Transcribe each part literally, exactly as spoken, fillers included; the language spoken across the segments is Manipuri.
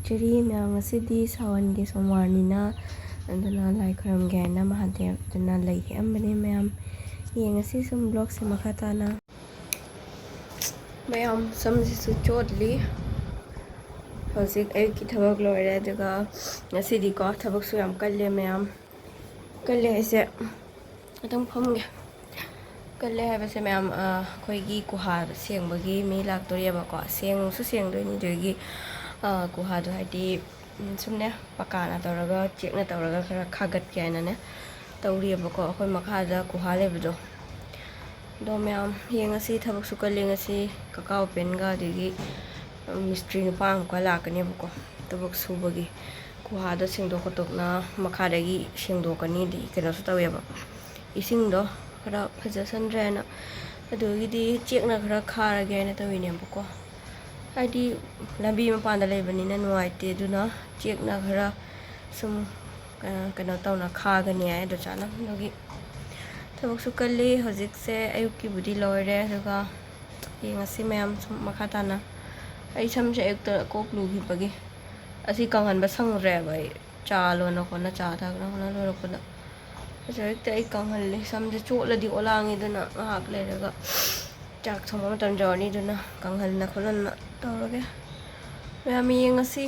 ꯆꯦꯔꯤ ꯃꯌꯥꯝ, ꯉꯁꯤꯗꯤ ꯁꯥꯋꯟꯒꯤ ꯁꯣꯃꯋꯥꯔꯅꯤꯅ, ꯑꯗꯨꯅ ꯂꯥꯏ ꯈꯨꯔꯨꯝꯒꯦ ꯍꯥꯏꯅ ꯃꯍꯥꯗꯦꯕꯗꯨꯅ ꯂꯩ ꯍꯦꯛꯑꯝꯕꯅꯦ ꯃꯌꯥꯝ꯫ ꯌꯦꯡꯉꯁꯤ ꯁꯨꯝ vlogꯁꯦ ꯃꯈꯥ ꯇꯥꯅ꯫ ꯃꯌꯥꯝ, ꯁꯝꯁꯤꯁꯨ ꯆꯣꯠꯂꯤ꯫ ꯍꯧꯖꯤꯛ ꯑꯌꯨꯛꯀꯤ ꯊꯕꯛ ꯂꯣꯏꯔꯦ, ꯑꯗꯨꯒ ꯉꯁꯤꯗꯤꯀꯣ ꯊꯕꯛꯁꯨ ꯌꯥꯝ ꯀꯜꯂꯦ ꯃꯌꯥꯝ꯫ ꯀꯜꯂꯦ ꯍꯥꯏꯁꯦ, ꯑꯗꯨꯝ ꯐꯝꯒꯦ꯫ ꯀꯜꯂꯦ ꯍꯥꯏꯕꯁꯦ ꯃꯌꯥꯝ, ꯑ, ꯑꯩꯈꯣꯏꯒꯤ ꯀꯨꯍꯥ ꯁꯦꯡꯕꯒꯤ ꯃꯤ ꯂꯥꯛꯇꯣꯔꯤꯑꯕꯀꯣ꯫ ꯁꯦꯡꯁꯨ ꯁꯦꯡꯗꯣꯏꯅꯤ, ꯑꯗꯨꯒꯤ, ꯑ, ꯀꯨꯍꯥꯗꯣ ꯍꯥꯏꯗꯤ, ꯎꯝ, ꯁꯨꯝꯅꯦ, ꯄꯀꯥꯅ ꯇꯧꯔꯒ, ꯆꯦꯛꯅ ꯇꯧꯔꯒ ꯈꯔ ꯈꯥꯒꯠꯀꯦ ꯍꯥꯏꯅꯅꯦ ꯇꯧꯔꯤꯑꯕꯀꯣ, ꯑꯩꯈꯣꯏ ꯃꯈꯥꯗ ꯀꯨꯍꯥ ꯂꯩꯕꯗꯣ꯫ ꯑꯗꯣ ꯃꯌꯥꯝ ꯌꯦꯡꯉꯁꯤ, ꯊꯕꯛꯁꯨ ꯀꯜꯂꯤ ꯉꯁꯤ꯫ ꯀꯀꯥ ꯎꯄꯦꯟꯒ ꯑꯗꯒꯤ ꯃꯤꯁꯇ꯭ꯔꯤ ꯅꯨꯄꯥ ꯑꯃꯨꯛꯀ ꯂꯥꯛꯀꯅꯦꯕꯀꯣ, ꯊꯕꯛ ꯁꯨꯕꯒꯤ꯫ ꯀꯨꯍꯥꯗꯣ ꯁꯦꯡꯗꯣꯛ ꯈꯣꯠꯇꯣꯛꯅ ꯃꯈꯥꯗꯒꯤ ꯁꯦꯡꯗꯣꯛꯀꯅꯤ, ꯑꯗꯒꯤ ꯀꯩꯅꯣꯁꯨ ꯇꯧꯋꯦꯕ, ꯏꯁꯤꯡꯗꯣ ꯈꯔ ꯐꯖꯁꯟꯗ꯭ꯔꯦꯅ, ꯑꯗꯨꯒꯤꯗꯤ ꯆꯦꯛꯅ ꯈꯔ ꯈꯥꯔꯒꯦ ꯍꯥꯏꯅ ꯇꯧꯔꯤꯅꯦꯕꯀꯣ꯫ ꯍꯥꯏꯗꯤ ꯂꯝꯕꯤ ꯃꯄꯥꯟꯗ ꯂꯩꯕꯅꯤꯅ ꯅꯨꯡꯉꯥꯏꯇꯦ, ꯑꯗꯨꯅ ꯆꯦꯛꯅ ꯈꯔ ꯁꯨꯝ, ꯑ, ꯀꯩꯅꯣ ꯇꯧꯅ ꯈꯥꯒꯅꯤ ꯍꯥꯏ ꯗꯣꯆꯥꯅ꯫ ꯑꯗꯨꯒꯤ ꯊꯕꯛꯁꯨ ꯀꯜꯂꯤ꯫ ꯍꯧꯖꯤꯛꯁꯦ ꯑꯌꯨꯛꯀꯤꯕꯨꯗꯤ ꯂꯣꯏꯔꯦ, ꯑꯗꯨꯒ ꯌꯦꯡꯉꯁꯤ ꯃꯌꯥꯝ ꯁꯨꯝ ꯃꯈꯥ ꯇꯥꯅ꯫ ꯑꯩ ꯁꯝꯁꯦ ꯑꯌꯨꯛꯇ ꯀꯣꯛ ꯂꯨꯈꯤꯕꯒꯤ ꯑꯁꯤ ꯀꯪꯍꯟꯕ ꯁꯪꯗ꯭ꯔꯦꯕ ꯑꯩ꯫ ꯆꯥ ꯂꯣꯟꯅ ꯈꯣꯠꯅ, ꯆꯥ ꯊꯛꯅ ꯈꯣꯠꯅ ꯂꯣꯏꯔꯛꯄꯗ꯫ ꯑꯗꯨ ꯍꯦꯛꯇ ꯑꯩ ꯀꯪꯍꯜꯂꯦ꯫ ꯁꯝꯁꯦ ꯆꯣꯠꯂꯗꯤ ꯑꯣꯂꯥꯡꯉꯤꯗꯅ, ꯉꯥꯏꯍꯥꯛ ꯂꯩꯔꯒ ꯆꯥꯛ ꯊꯣꯡꯕ ꯃꯇꯝ ꯌꯧꯔꯅꯤ, ꯑꯗꯨꯅ ꯀꯪꯍꯟꯅ ꯈꯣꯠꯍꯟꯅ ꯇꯧꯔꯒꯦ꯫ ꯃꯌꯥꯝ ꯌꯦꯡꯉꯁꯤ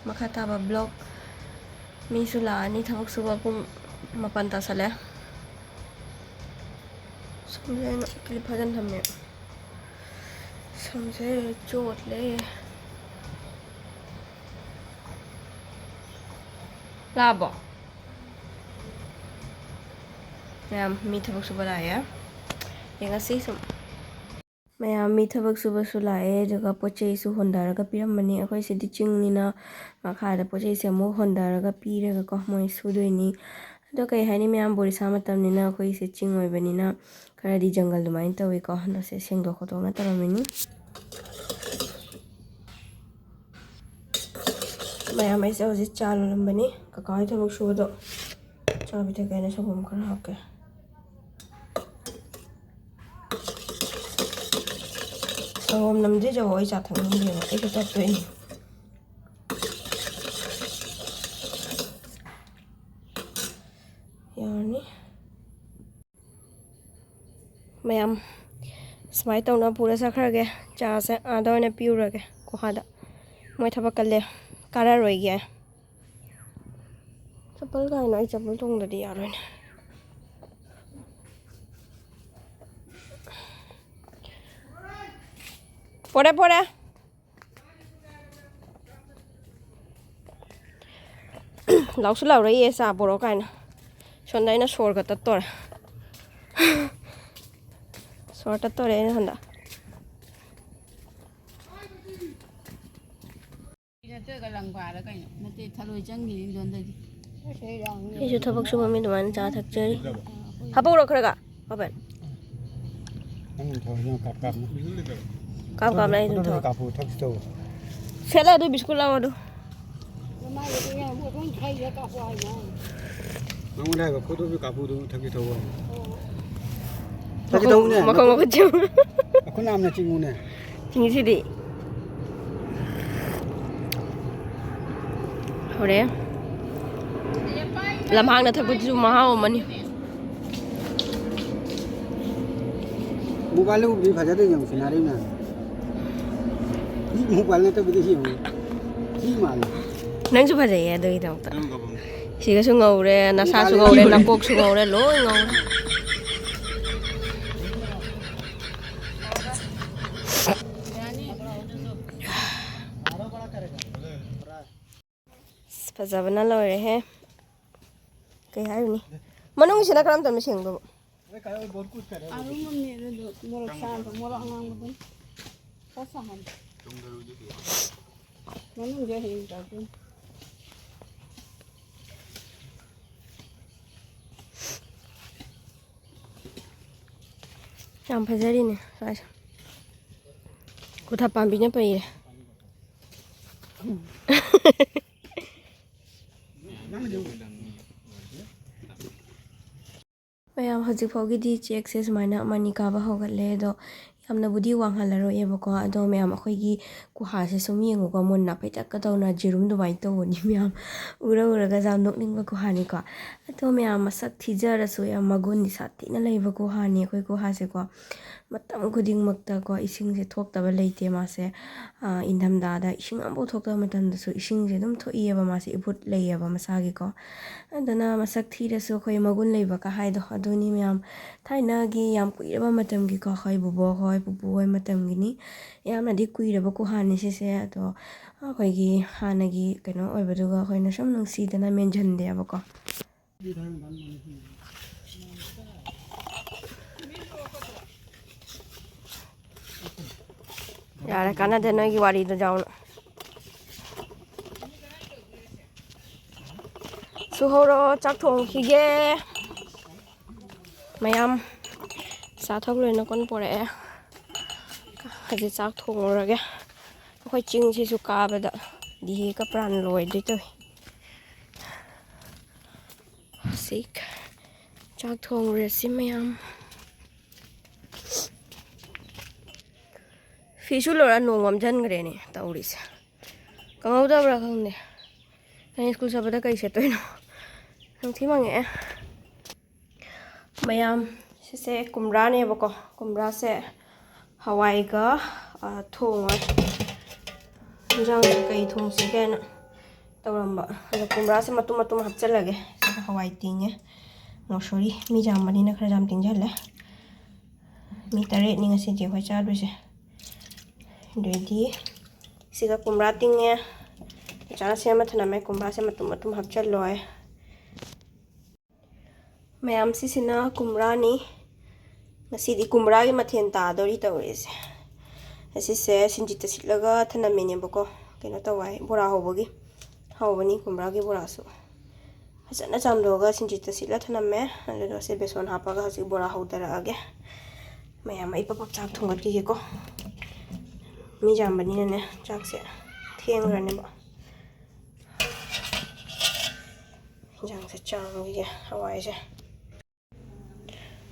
ꯃꯈꯥ ꯇꯥꯕ vlog꯫ ꯃꯤꯁꯨ ꯂꯥꯛꯑꯅꯤ, ꯊꯕꯛ ꯁꯨꯕ ꯄꯨꯡ ꯃꯥꯄꯟ ꯇꯥꯁꯜꯂꯦ꯫ ꯁꯝꯁꯦ ꯑꯩꯅ clip ꯐꯥꯖꯤꯟ ꯊꯝꯃꯦ꯫ ꯁꯝꯁꯦ ꯆꯣꯠꯂꯦ꯫ ꯂꯥꯛꯑꯕꯣ? ꯃꯌꯥꯝ, ꯃꯤ ꯊꯕꯛ ꯁꯨꯕ ꯂꯥꯛꯑꯦ꯫ ꯌꯦꯡꯉꯁꯤ ꯁꯨꯝ꯫ ꯃꯌꯥꯝ, ꯃꯤ ꯊꯕꯛ ꯁꯨꯕꯁꯨ ꯂꯥꯛꯑꯦ, ꯑꯗꯨꯒ ꯄꯣꯠ ꯆꯩꯁꯨ ꯍꯣꯟꯊꯔꯒ ꯄꯤꯔꯝꯕꯅꯤ꯫ ꯑꯩꯈꯣꯏ ꯁꯤꯗꯤ ꯆꯤꯡꯅꯤꯅ ꯃꯈꯥꯗ ꯄꯣꯠ ꯆꯩꯁꯦ ꯑꯃꯨꯛ ꯍꯣꯟꯊꯔꯒ ꯄꯤꯔꯒꯀꯣ ꯃꯣꯏ ꯁꯨꯗꯣꯏꯅꯤ꯫ ꯑꯗꯣ ꯀꯩ ꯍꯥꯏꯅꯤ ꯃꯌꯥꯝ, ꯕꯣꯔꯤꯁꯥ ꯃꯇꯝꯅꯤꯅ ꯑꯩꯈꯣꯏꯁꯦ ꯆꯤꯡ ꯑꯣꯏꯕꯅꯤꯅ ꯈꯔꯗꯤ ꯖꯪꯒꯜ ꯑꯗꯨꯃꯥꯏꯅ ꯇꯧꯋꯤꯀꯣ꯫ ꯑꯗꯣ ꯁꯦ ꯁꯦꯡꯗꯣꯛ ꯈꯣꯠꯇꯣꯛꯅ ꯇꯧꯔꯝꯃꯤꯅꯤ꯫ ꯃꯌꯥꯝ, ꯑꯩꯁꯦ ꯍꯧꯖꯤꯛ ꯆꯥ ꯂꯣꯜꯂꯝꯕꯅꯤ꯫ ꯀꯀꯥ ꯍꯣꯏ ꯊꯕꯛ ꯁꯨꯕꯗꯣ ꯆꯥ ꯄꯤꯊꯛꯀꯦ ꯍꯥꯏꯅ ꯁꯪꯒꯣꯝ ꯈꯔ ꯍꯥꯞꯀꯦ꯫ ꯁꯪꯒꯣꯝ ꯅꯝꯗ꯭ꯔꯤꯁꯦ ꯑꯩ ꯆꯥ ꯊꯛꯅꯤꯡꯗꯦꯕ꯫ ꯑꯩꯁꯨ ꯇꯞꯇꯣꯏꯅꯤ꯫ ꯃꯌꯥꯝ ꯁꯨꯃꯥꯏꯅ ꯇꯧꯅ ꯄꯨꯔ ꯆꯠꯈ꯭ꯔꯒꯦ꯫ ꯆꯥꯁꯦ ꯑꯥꯗ ꯑꯣꯏꯅ ꯄꯤꯔꯨꯔꯒꯦ, ꯒꯨꯍꯥꯗ꯫ ꯃꯣꯏ ꯊꯕꯛ ꯀꯜꯂꯦ, ꯀꯥꯔꯔꯣꯏꯒꯦ꯫ ꯆꯄꯜ ꯀꯥꯏꯅ? ꯑꯩ ꯆꯄꯜ ꯇꯣꯡꯗꯗꯤ ꯌꯥꯔꯣꯏꯅꯦ꯫ ꯄꯣꯔꯦ, ꯄꯣꯔꯦ꯫ ꯂꯥꯎꯁꯨ ꯂꯥꯎꯔꯛꯏꯌꯦ, "ꯆꯥ ꯄꯣꯔꯛꯑꯣ" ꯀꯥꯏꯅ꯫ ꯁꯣꯝꯗ ꯑꯩꯅ ꯁꯣꯔꯒ ꯇꯠꯇꯣꯔꯦ꯫ ꯁꯣꯔ ꯇꯠꯇꯣꯔꯦ ꯑꯩꯅ ꯁꯣꯝꯗ꯫ ꯅꯠꯇ꯭ꯔꯒ ꯂꯪꯕꯥꯔ ꯀꯩꯅꯣ? ꯅꯠꯇꯦ, ꯊꯔꯣꯏ ꯆꯪꯈꯤꯅꯤ ꯂꯣꯟꯗꯗꯤ꯫ ꯑꯩꯁꯨ ꯊꯕꯛ ꯁꯨꯕ ꯃꯤ ꯑꯗꯨꯃꯥꯏꯅ ꯆꯥ ꯊꯛꯆꯔꯤ꯫ ꯍꯥꯄꯧꯔꯣ ꯈꯔꯒ꯫ ꯍꯣꯏ꯫ ꯅꯪ ꯊꯥꯎ ꯌꯥꯝ ꯀꯥꯞ ꯀꯥꯞꯅ꯫ ꯀꯥꯞ ꯀꯥꯞꯅ ꯑꯩ ꯑꯗꯨꯝ ꯊꯥꯎ꯫ ꯀꯥꯞꯄꯨ ꯊꯛꯁꯤ ꯇꯧ꯫ ꯁꯦꯠꯂꯦ ꯑꯗꯨ ꯕꯤꯁꯀꯨꯠ ꯂꯧꯔꯣ ꯑꯗꯨ꯫ ꯅꯪꯉꯣꯟꯗ ꯍꯥꯏꯕ ꯈꯨꯗꯣꯞꯀꯤ ꯀꯥꯞꯄꯨꯗꯨ ꯊꯛꯁꯤ ꯇꯧ꯫ ꯊꯛꯁꯤ ꯇꯧꯅꯦ꯫ ꯃꯈꯣꯡ ꯃꯈꯨꯠ ꯆꯤꯡ꯫ ꯃꯈꯨꯠ ꯅꯥꯝꯅ ꯆꯤꯡꯉꯨꯅꯦ꯫ ꯆꯤꯡꯁꯤꯗꯤ꯫ ꯍꯧꯔꯦ꯫ ꯂꯝꯍꯥꯡꯅ ꯊꯛꯄꯗꯨꯁꯨ ꯃꯍꯥꯎ ꯑꯃꯅꯤ꯫ ꯃꯣꯕꯥꯏꯜꯗ ꯎꯕꯗꯤ ꯐꯖꯗꯦ, ꯌꯦꯡꯉꯨ ꯁꯤꯅꯔꯤ ꯃꯌꯥꯝ꯫ ꯃꯤ ꯃꯣꯕꯥꯏꯜ ꯅꯠꯇꯕꯤꯗ ꯌꯦꯡꯉꯨ꯫ ꯃꯤ ꯃꯥꯜꯂꯦ꯫ ꯅꯪꯁꯨ ꯐꯖꯩꯌꯦ ꯑꯗꯨꯒꯤꯗꯃꯛꯇ꯫ ꯅꯪ ꯀꯕꯨ꯫ ꯁꯤꯒꯁꯨ ꯉꯧꯔꯦ, ꯅꯁꯥꯁꯨ ꯃꯣꯕꯥꯏꯜꯗ ꯉꯧꯔꯦ, ꯌꯦꯡꯉꯨ꯫ ꯅꯀꯣꯛꯁꯨ ꯉꯧꯔꯦ, ꯂꯣꯏ ꯉꯧꯔꯦ꯫ ꯑꯁ, ꯐꯖꯕꯅ ꯂꯣꯏꯔꯦꯍꯦ꯫ ꯀꯩ ꯍꯥꯏꯔꯨꯅꯤ? ꯃꯅꯨꯡꯁꯤꯅ ꯀꯔꯝ ꯇꯧꯅ ꯁꯦꯡꯗꯧꯕ? ꯑꯔꯨꯝꯕꯅꯦ ꯑꯗꯨꯗꯣ, ꯃꯣꯔꯣꯛ ꯁꯥꯕ, ꯃꯣꯔꯣꯛ ꯑꯉꯥꯡꯕꯗꯨꯅ ꯈꯔ ꯁꯥꯍꯜꯂꯣ꯫ ꯃꯅꯨꯡꯗ ꯍꯌꯦꯡ ꯇꯧꯗꯣꯏꯅꯤ꯫ ꯌꯥꯝ ꯐꯖꯔꯤꯅꯦ ꯁ꯭ꯋꯥꯏꯁꯦ꯫ ꯀꯣꯊꯥ ꯄꯥꯝꯕꯤꯅ ꯄꯩꯔꯦ꯫ ꯃꯌꯥꯝ, ꯍꯧꯖꯤꯛ ꯐꯥꯎꯒꯤꯗꯤ ꯆꯦꯛꯁꯦ ꯁꯨꯃꯥꯏꯅ ꯑꯃꯅꯤ ꯀꯥꯕ ꯍꯧꯒꯠꯂꯦ, ꯑꯗꯣ ꯌꯥꯝꯅꯕꯨꯗꯤ ꯋꯥꯡꯍꯜꯂꯔꯣꯏꯑꯕꯀꯣ, ꯑꯗꯣ ꯃꯌꯥꯝ, ꯑꯩꯈꯣꯏꯒꯤ ꯀꯨꯍꯥꯁꯦ ꯁꯨꯝ ꯌꯦꯡꯉꯨꯀꯣ ꯃꯨꯟꯅ, ꯐꯩꯇꯛꯀ ꯇꯧꯅ ꯖꯤꯔꯨꯝ ꯑꯗꯨꯃꯥꯏꯅ ꯇꯧꯕꯅꯤ ꯃꯌꯥꯝ꯫ ꯎꯔ ꯎꯔꯒ ꯌꯥꯝ ꯅꯣꯛꯅꯤꯡꯕ ꯀꯨꯍꯥꯅꯤꯀꯣ꯫ ꯑꯗꯣ ꯃꯌꯥꯝ, ꯃꯁꯛ ꯊꯤꯖꯔꯁꯨ ꯌꯥꯝ ꯃꯒꯨꯟꯗꯤ ꯁꯥꯊꯤꯅ ꯂꯩꯕ ꯀꯨꯍꯥꯅꯤ ꯑꯩꯈꯣꯏ ꯀꯨꯍꯥꯁꯦꯀꯣ꯫ ꯃꯇꯝ ꯈꯨꯗꯤꯡꯃꯛꯇꯀꯣ ꯏꯁꯤꯡꯁꯦ ꯊꯣꯛꯇꯕ ꯂꯩꯇꯦ ꯃꯥꯁꯦ꯫ ꯑꯥ, ꯏꯪꯊꯝꯊꯥꯗ ꯏꯁꯤꯡ ꯑꯃꯐꯥꯎ ꯊꯣꯛꯇꯕ ꯃꯇꯝꯗꯁꯨ ꯏꯁꯤꯡꯁꯦ ꯑꯗꯨꯝ ꯊꯣꯛꯏꯑꯕ ꯃꯥꯁꯦ, ꯏꯕꯨꯠ ꯂꯩꯌꯦꯕ ꯃꯁꯥꯒꯤꯀꯣ꯫ ꯑꯗꯨꯅ ꯃꯁꯛ ꯊꯤꯔꯁꯨ ꯑꯩꯈꯣꯏ ꯃꯒꯨꯟ ꯂꯩꯕ ꯀ ꯍꯥꯏꯗꯣ ꯑꯗꯨꯅꯤ ꯃꯌꯥꯝ꯫ ꯊꯥꯏꯅꯒꯤ ꯌꯥꯝ ꯀꯨꯏꯔꯕ ꯃꯇꯝꯒꯤꯀꯣ, ꯑꯩꯈꯣꯏ ꯕꯨꯕꯣꯛ ꯍꯣꯏ, ꯄꯨꯄꯨ ꯍꯣꯏ ꯃꯇꯝꯒꯤꯅꯤ꯫ ꯌꯥꯝꯅꯗꯤ ꯀꯨꯏꯔꯕ ꯀꯨꯍꯥꯅꯤ ꯁꯤꯁꯦ꯫ ꯑꯗꯣ ꯑꯩꯈꯣꯏꯒꯤ ꯍꯥꯟꯅꯒꯤ ꯀꯩꯅꯣ ꯑꯣꯏꯕꯗꯨꯒ ꯑꯩꯈꯣꯏꯅ ꯁꯨꯝ ꯅꯨꯡꯁꯤꯗꯅ ꯃꯦꯟꯁꯤꯟꯗꯦꯕꯀꯣ꯫ ꯌꯥꯔꯦ, ꯀꯥꯟꯅꯗꯦ ꯅꯣꯏꯒꯤ ꯋꯥꯔꯤꯗꯣ ꯌꯥꯎꯅ꯫ ꯁꯨꯍꯧꯔꯣ, ꯆꯥꯛ ꯊꯣꯡꯈꯤꯒꯦ꯫ ꯃꯌꯥꯝ ꯆꯥꯊꯣꯛ ꯂꯣꯏꯅ ꯀꯣꯟ ꯄꯣꯔꯛꯑꯦ꯫ ꯍꯧꯖꯤꯛ ꯆꯥꯛ ꯊꯣꯡꯉꯨꯔꯒꯦ꯫ ꯑꯩꯈꯣꯏ ꯆꯤꯡꯁꯤꯁꯨ ꯀꯥꯕꯗ ꯗꯤꯍꯦꯒ ꯄ꯭ꯔꯥꯟ ꯂꯣꯏꯗꯣꯏ ꯇꯧꯏ꯫ ꯍꯧꯖꯤꯛ ꯆꯥꯛ ꯊꯣꯡꯉꯨꯔꯁꯤ ꯃꯌꯥꯝ꯫ ꯐꯤꯁꯨ ꯂꯣꯏꯔ ꯅꯣꯡ ꯃꯝꯁꯤꯟꯈ꯭ꯔꯦꯅꯦ ꯇꯧꯔꯤꯁꯦ꯫ ꯀꯪꯍꯧꯗꯕ꯭ꯔꯥ ꯈꯪꯗꯦ꯫ ꯍꯌꯦꯡ ꯁ꯭ꯀꯨꯜ ꯆꯠꯄꯗ ꯀꯩ ꯁꯦꯠꯇꯣꯏꯅꯣ? ꯌꯥꯝ ꯊꯤ ꯃꯪꯉꯛꯑꯦ꯫ ꯃꯌꯥꯝ, ꯁꯤꯁꯦ ꯀꯨꯝꯕ꯭ꯔꯥꯅꯦꯕꯀꯣ꯫ ꯀꯨꯝꯕ꯭ꯔꯥꯁꯦ ꯍꯋꯥꯏꯒ, ꯑ, ꯊꯣꯡꯉꯣꯏ꯫ ꯏꯟꯖꯥꯡꯁꯦ ꯀꯩ ꯊꯣꯡꯁꯤꯒꯦꯅ ꯇꯧꯔꯝꯕ꯫ ꯑꯗꯣ ꯀꯨꯝꯕ꯭ꯔꯥꯁꯦ ꯃꯇꯨꯝ ꯃꯇꯨꯝ ꯍꯥꯞꯆꯤꯜꯂꯒꯦ꯫ ꯁꯤꯗ ꯍꯋꯥꯏ ꯇꯤꯡꯉꯦ, ꯃꯣꯁꯣꯔꯤ꯫ ꯃꯤ ꯌꯥꯝꯕꯅꯤꯅ ꯈꯔ ꯌꯥꯝ ꯇꯤꯡꯁꯤꯜꯂꯦ꯫ ꯃꯤ ꯇꯔꯦꯠꯅꯤ ꯉꯁꯤꯗꯤ ꯑꯩꯈꯣꯏ ꯆꯥꯗꯣꯏꯁꯦ꯫ ꯑꯗꯩꯗꯤ ꯁꯤꯒ ꯀꯨꯝꯕ꯭ꯔꯥ ꯇꯤꯡꯉꯦ꯫ ꯆꯥꯅ ꯁꯦꯝꯃ ꯊꯅꯝꯃꯦ꯫ ꯀꯨꯝꯕ꯭ꯔꯥꯁꯦ ꯃꯇꯨꯝ ꯃꯇꯨꯝ ꯍꯥꯞꯆꯜꯂꯣꯏ꯫ ꯃꯌꯥꯝ, ꯁꯤꯁꯤꯅ ꯀꯨꯝꯕ꯭ꯔꯥꯅꯤ꯫ ꯉꯁꯤꯗꯤ ꯀꯨꯝꯕ꯭ꯔꯥꯒꯤ ꯃꯊꯦꯜ ꯇꯥꯗꯣꯔꯤ ꯇꯧꯔꯤꯁꯦ꯫ ꯑꯁꯤꯁꯦ ꯁꯤꯡꯖꯤꯠꯇ ꯁꯤꯠꯂꯒ ꯊꯅꯝꯃꯤꯅꯦꯕꯀꯣ, ꯀꯩꯅꯣ ꯇꯧꯋꯦ, ꯕꯣꯔꯥ ꯍꯧꯕꯒꯤ꯫ ꯍꯧꯕꯅꯤ ꯀꯨꯝꯕ꯭ꯔꯥꯒꯤ ꯕꯣꯔꯥꯁꯨ꯫ ꯐꯖꯅ ꯆꯥꯝꯊꯣꯛꯑꯒ ꯁꯤꯡꯖꯤꯠꯇ ꯁꯤꯠꯂ ꯊꯅꯝꯃꯦ꯫ ꯑꯗꯨꯗꯣ ꯁꯤ ꯕꯦꯁꯣꯟ ꯍꯥꯞꯄꯒ ꯍꯧꯖꯤꯛ ꯕꯣꯔꯥ ꯍꯧꯗꯔꯛꯑꯒꯦ꯫ ꯃꯌꯥꯝ, ꯑꯩ ꯄꯞ ꯄꯞ ꯆꯥꯛ ꯊꯣꯡꯒꯠꯈꯤꯒꯦꯀꯣ꯫ ꯃꯤ ꯌꯥꯝꯕꯅꯤꯅꯅꯦ, ꯆꯥꯛꯁꯦ ꯊꯦꯡꯈ꯭ꯔꯅꯦꯕ꯫ ꯏꯟꯖꯥꯡꯁꯦ ꯆꯥꯝꯈꯤꯒꯦ, ꯍꯋꯥꯏꯁꯦ꯫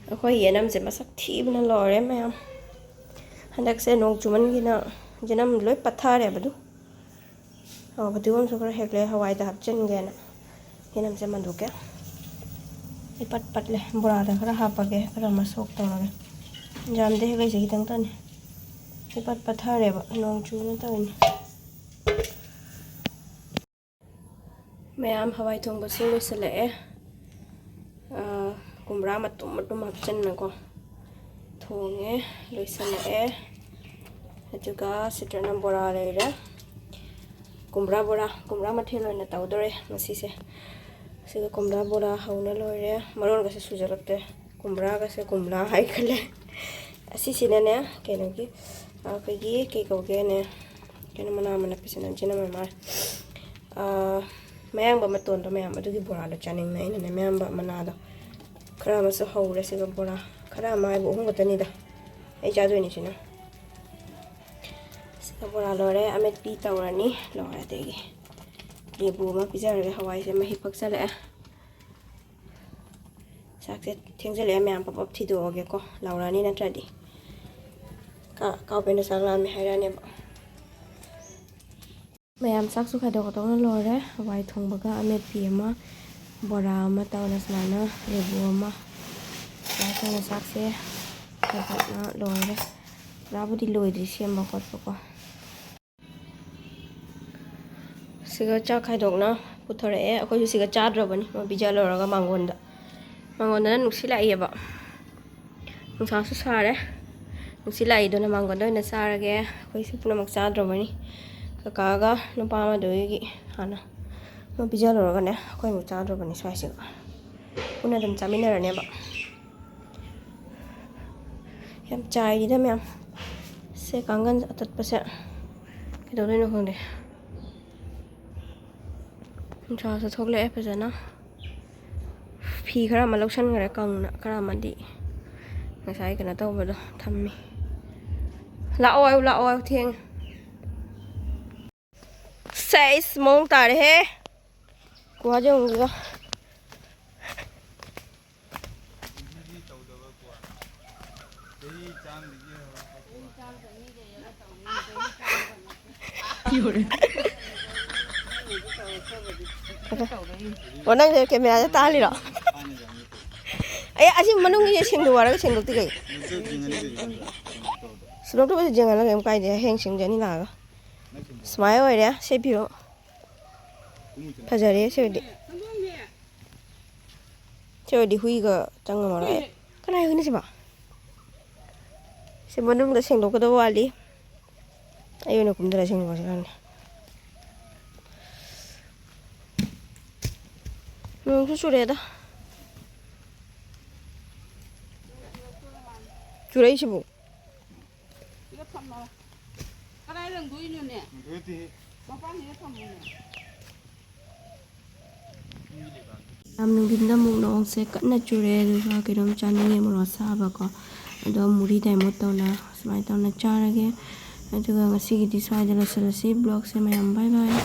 ꯑꯩꯈꯣꯏ ꯌꯦꯅꯝꯁꯦ ꯃꯁꯛ ꯊꯤꯕꯅ ꯂꯣꯏꯔꯦ ꯃꯌꯥꯝ꯫ ꯍꯟꯗꯛꯁꯦ ꯅꯣꯡ ꯆꯨꯃꯟꯒꯤꯅ ꯌꯦꯅꯝ ꯂꯣꯏ ꯄꯠꯊꯔꯦꯕ꯫ ꯑꯗꯨ ꯑꯣ, ꯐꯗꯤꯒꯣꯝꯁꯨ ꯈꯔ ꯍꯦꯛꯂꯦ, ꯍꯋꯥꯏꯗ ꯍꯥꯞꯆꯤꯟꯒꯦꯅ꯫ ꯌꯦꯅꯝꯁꯦ ꯃꯟꯗꯣꯛꯀꯦ꯫ ꯏꯄꯠ ꯄꯠꯂꯦ꯫ ꯕꯣꯔꯥꯗ ꯈꯔ ꯍꯥꯞꯄꯒꯦ, ꯈꯔ ꯃꯁꯣꯛ ꯇꯧꯔꯒꯦ꯫ ꯌꯥꯝꯗꯦ, ꯍꯦꯛꯂꯛꯏꯁꯦ ꯈꯤꯇꯪꯇꯅꯤ꯫ ꯏꯄꯠ ꯄꯠꯊꯔꯦꯕ, ꯅꯣꯡ ꯆꯨꯅ ꯇꯧꯔꯤꯅꯤ꯫ ꯃꯌꯥꯝ, ꯍꯋꯥꯏ ꯊꯣꯡꯕꯁꯨ ꯂꯣꯏꯁꯤꯜꯂꯛꯑꯦ꯫ ꯑꯥ, ꯀꯨꯝꯕ꯭ꯔꯥ ꯃꯇꯨꯝ ꯃꯇꯨꯝ ꯍꯥꯞꯆꯤꯟꯅꯀꯣ ꯊꯣꯡꯉꯦ, ꯂꯣꯏꯁꯤꯜꯂꯛꯑꯦ꯫ ꯑꯗꯨꯒ ꯁꯤꯗꯅ ꯕꯣꯔꯥ ꯂꯩꯔꯦ꯫ ꯀꯨꯝꯕ꯭ꯔꯥ ꯕꯣꯔꯥ, ꯀꯨꯝꯕ꯭ꯔꯥ ꯃꯊꯦꯜ ꯑꯣꯏꯅ ꯇꯧꯗꯣꯔꯦ ꯉꯁꯤꯁꯦ꯫ ꯁꯤꯒ ꯀꯨꯝꯕ꯭ꯔꯥ ꯕꯣꯔꯥ ꯍꯧꯅ ꯂꯣꯏꯔꯦ꯫ ꯃꯔꯣꯟꯒꯁꯦ ꯁꯨꯖꯜꯂꯛꯇ꯭ꯔꯦ꯫ ꯀꯨꯝꯕ꯭ꯔꯥꯒꯁꯦ ꯀꯨꯝꯂꯥ ꯍꯥꯏꯈꯠꯂꯦ꯫ ꯑꯁꯤꯁꯤꯅꯅꯦ, ꯀꯩꯅꯣꯒꯤ, ꯑꯩꯈꯣꯏꯒꯤ ꯀꯩ ꯀꯧꯒꯦꯅꯦ, ꯀꯩꯅꯣ, ꯃꯅꯥ ꯑꯃ ꯅꯞꯄꯤꯁꯤꯅ ꯖꯤꯅ ꯃꯃꯥ꯫ ꯑꯥ, ꯃꯌꯥꯡꯕ ꯃꯇꯣꯟꯗꯣ ꯃꯌꯥꯝ, ꯑꯗꯨꯒꯤ ꯕꯣꯔꯥꯗꯣ ꯆꯥꯅꯤꯡꯅ ꯑꯩꯅꯅꯦ ꯃꯌꯥꯡꯕ ꯃꯅꯥꯗꯣ ꯈꯔ ꯑꯃꯁꯨ ꯍꯧꯔꯦ꯫ ꯁꯤꯒ ꯕꯣꯔꯥ ꯈꯔ ꯑꯃ ꯍꯥꯏꯕꯨ ꯑꯍꯨꯝ ꯈꯛꯇꯅꯤꯗ ꯑꯩ ꯆꯥꯗꯣꯏꯅꯤ ꯁꯤꯅ꯫ ꯁꯤꯒ ꯕꯣꯔꯥ ꯂꯣꯏꯔꯦ, ꯑꯃꯦꯠꯄꯤ ꯇꯧꯔꯅꯤ ꯂꯣꯏꯔꯦ꯫ ꯑꯗꯒꯤ ꯂꯦꯕꯨ ꯑꯃ ꯄꯤꯖꯔꯒꯦ꯫ ꯍꯋꯥꯏꯁꯦ ꯃꯍꯤ ꯄꯛꯆꯜꯂꯛꯑꯦ꯫ ꯆꯥꯛꯁꯦ ꯊꯦꯡꯖꯤꯜꯂꯛꯑꯦ ꯃꯌꯥꯝ, ꯄꯞ ꯄꯞ ꯊꯤꯗꯣꯛꯑꯒꯦꯀꯣ, ꯂꯥꯎꯔꯛꯑꯅꯤ ꯅꯠꯇ꯭ꯔꯗꯤ꯫ ꯀꯥ-, ꯀꯥꯎꯕꯦꯟꯗ ꯆꯥꯛ ꯂꯥꯝꯃꯦ ꯍꯥꯏꯔꯛꯑꯅꯦꯕ꯫ ꯃꯌꯥꯝ ꯆꯥꯛꯁꯨ ꯈꯥꯏꯗꯣꯛ ꯈꯥꯏꯗꯣꯛꯅ ꯂꯣꯏꯔꯦ꯫ ꯍꯋꯥꯏ ꯊꯣꯡꯕꯒ ꯑꯃꯦꯠꯄꯤ ꯑꯃ, ꯕꯣꯔꯥ ꯑꯃ ꯇꯧꯔ ꯁꯨꯃꯥꯏꯅ, ꯂꯦꯕꯨ ꯑꯃ꯫ ꯁꯨꯃꯥꯏꯅ ꯇꯧꯅ ꯆꯥꯛꯁꯦ ꯈꯥꯏꯗꯣꯛꯅ ꯂꯣꯏꯔꯦ꯫ ꯄꯨꯔꯥꯕꯨꯗꯤ ꯂꯣꯏꯗ꯭ꯔꯤ ꯁꯦꯝꯕ ꯈꯣꯠꯄꯀꯣ꯫ ꯁꯤꯒ ꯆꯥꯛ ꯈꯥꯏꯗꯣꯛꯅ ꯄꯨꯊꯣꯔꯛꯑꯦ꯫ ꯑꯩꯈꯣꯏꯁꯨ ꯁꯤꯒ ꯆꯥꯗ꯭ꯔꯕꯅꯤ, ꯃꯣꯏ ꯄꯤꯖ ꯂꯧꯔꯒ ꯃꯥꯡꯒꯣꯟꯗ꯫ ꯃꯥꯡꯒꯣꯟꯗꯅ ꯅꯨꯡꯁꯤꯠ ꯂꯥꯛꯏꯑꯕ꯫ ꯅꯨꯡꯁꯥꯁꯨ ꯁꯥꯔꯦ꯫ ꯅꯨꯡꯁꯤꯠ ꯂꯥꯛꯏꯗꯨꯅ ꯃꯥꯡꯒꯣꯟꯗ ꯑꯣꯏꯅ ꯆꯥꯔꯒꯦ꯫ ꯑꯩꯈꯣꯏꯁꯨ ꯄꯨꯝꯅꯃꯛ ꯆꯥꯗ꯭ꯔꯕꯅꯤ꯫ ꯀꯀꯥꯒ ꯅꯨꯄꯥ ꯑꯃꯗꯨꯒꯤ ꯍꯥꯟꯅ ꯃꯣꯏ ꯄꯤꯖ ꯂꯧꯔꯒꯅꯦ, ꯑꯩꯈꯣꯏ ꯑꯃꯨꯛ ꯆꯥꯗ꯭ꯔꯕꯅꯤ ꯁ꯭ꯋꯥꯏꯁꯤꯒ꯫ ꯄꯨꯟꯅ ꯑꯗꯨꯝ ꯆꯥꯃꯤꯟꯅꯔꯅꯦꯕ꯫ ꯌꯥꯝ ꯆꯥꯏꯔꯤꯗ ꯃꯌꯥꯝ꯫ ꯁꯦ ꯀꯥꯡꯒꯟ ꯑꯇꯠꯄꯁꯦ ꯀꯩꯗꯧꯗꯣꯏꯅꯣ ꯈꯪꯗꯦ꯫ ꯅꯨꯡꯁꯥꯁꯨ ꯊꯣꯛꯂꯛꯑꯦ ꯐꯖꯅ꯫ ꯐꯤ ꯈꯔ ꯑꯃ ꯂꯧꯁꯟꯈ꯭ꯔꯦ ꯀꯪꯅ, ꯈꯔ ꯑꯃꯗꯤ ꯉꯁꯥꯏ ꯀꯩꯅꯣ ꯇꯧꯕꯗꯣ ꯊꯝꯃꯤ꯫ ꯂꯥꯛꯑꯣ ꯍꯥꯏꯌꯨ, ꯂꯥꯛꯑꯣ ꯍꯥꯏꯌꯨ, ꯊꯦꯡꯉꯦ꯫ ꯁꯦꯁ, ꯃꯑꯣꯡ ꯇꯥꯔꯦꯍꯦ꯫ ꯀ꯭ꯋꯥ ꯌꯣꯟꯕꯤꯒ꯫ ꯑꯣ, ꯅꯪꯁꯦ ꯀꯦꯃꯦꯔꯥꯗ ꯇꯥꯍꯜꯂꯤꯔꯣ? ꯑꯦ, ꯑꯁꯤ ꯃꯅꯨꯡꯒꯤ ꯁꯦꯡꯗꯣꯛ ꯍꯥꯏꯔꯒ ꯁꯦꯡꯗꯣꯛꯇꯦ ꯀꯩ? ꯁꯦꯡꯗꯣꯛꯇꯕꯁꯨ ꯌꯦꯡꯍꯜꯂꯒ ꯀꯩꯝ ꯀꯥꯏꯗꯦ, ꯍꯌꯦꯡ ꯁꯦꯡꯖꯅꯤ ꯂꯥꯛꯑꯒ꯫ ꯁꯨꯃꯥꯏꯅ ꯑꯣꯏꯔꯦ ꯁꯤ ꯐꯤꯕꯝ꯫ ꯐꯖꯔꯦ ꯁꯤ ꯑꯣꯏꯔꯗꯤ꯫ ꯁꯤ ꯑꯣꯏꯔꯗꯤ ꯍꯨꯏꯒ ꯆꯪꯉꯝꯃꯔꯣꯏ꯫ ꯀꯅꯥꯏ ꯍꯨꯏꯅꯣ ꯁꯤꯕꯣ? ꯁꯤ ꯃꯅꯨꯡꯗ ꯁꯦꯡꯗꯣꯛꯀꯗꯕ ꯋꯥꯠꯂꯤ꯫ ꯑꯩ ꯑꯣꯏꯅ ꯀꯨꯝꯊꯔ ꯁꯦꯡꯗꯣꯛꯑꯁꯤꯔ ꯈꯪꯗꯦ꯫ ꯅꯣꯡꯁꯨ ꯆꯨꯔꯛꯑꯦꯗ꯫ ꯆꯨꯔꯛꯏꯁꯤꯕꯨ꯫ ꯁꯤꯗ ꯊꯝꯃꯣ꯫ ꯀꯗꯥꯏ ꯂꯪꯗꯣꯏꯅꯣꯅꯦ? ꯃꯄꯥꯟꯁꯤꯗ ꯊꯝꯃꯣꯅꯦ꯫ ꯌꯥꯝ ꯅꯨꯡꯊꯤꯟꯗ ꯑꯃꯨꯛ ꯅꯣꯡꯁꯦ ꯀꯟꯅ ꯆꯨꯔꯦ, ꯑꯗꯨꯒ ꯀꯩꯅꯣꯝ ꯆꯥꯅꯤꯡꯉꯦ, ꯃꯣꯔꯣꯛ ꯑꯁꯥꯕꯀꯣ, ꯑꯗꯣ ꯃꯨꯔꯤ ꯗꯥꯏꯃꯣꯠ ꯇꯧꯅ ꯁꯨꯃꯥꯏꯅ ꯇꯧꯅ ꯆꯥꯔꯒꯦ꯫ ꯑꯗꯨꯒ ꯉꯁꯤꯒꯤꯗꯤ ꯁ꯭ꯋꯥꯏꯗ ꯂꯣꯏꯁꯤꯜꯂꯁꯤ vlogꯁꯦ ꯃꯌꯥꯝ, bye bye꯫